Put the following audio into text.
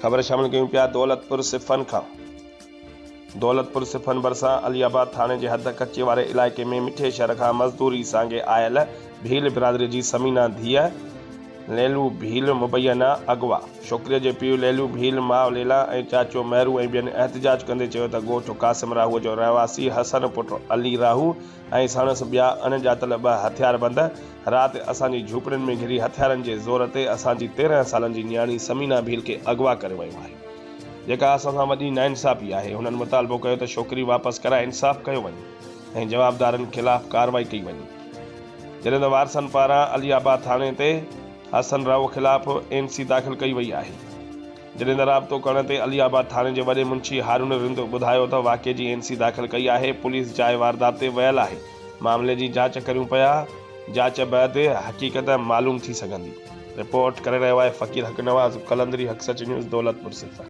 خبر شامل ڪيون پيا دولتپور صفن کان. دولتپور صفن ڀرسان علي آباد ٿاڻي جي حد ڪچي واري علائقي ۾ مٺي شهر کان مزدوري سانگي آيل ڀيل برادري جي ثمينه ڌيء ليلو ڀيل مبينا اغوا. ڇوڪريء جي پيء ليلو ڀيل، ماء ليلا ۽ چاچو مهرو ۽ ٻين احتجاج ڪندي چيو ته ڳوٺ قاسم راهوء جو رهواسي حسن پٽ علي راهو ۽ ساڻس ٻيا اڻ ڄاتل ٻه هٿياربند رات اسان جي جهوپڙين ۾ گهڙي هٿيارن جي زور تي اسان جي 13 سالن جي نياڻي ثمينه ڀيل کي اغوا ڪري ويو آهي جيڪا اسان سان وڏي ناانصافي آهي. هنن مطالبو ڪيو ته ڇوڪري واپس ڪرائي انصاف ڪيو وڃي ۽ جوابدارن خلاف ڪارروائي ڪئي وڃي. جڏهن ته وارثن پاران علي آباد ٿاڻي تي حسن راهو خلاف اين سي داخل ڪئي وئي آهي. جڏهن ته رابطو ڪرڻ تي علي آباد ٿاڻي جي وڏي منشي هارون رند ٻڌايو ته واقعي جي اين سي داخل ڪئي آهي، پوليس جاء واردات تي ويل آهي، معاملي جي جاچ ڪريون پيا، جاچ بعد حقيقت معلوم ٿي سگهندي. رپورٽ ڪري رهيو آهي فقير حق نواز قلندري حق سچ نيوز دولتپور صفر.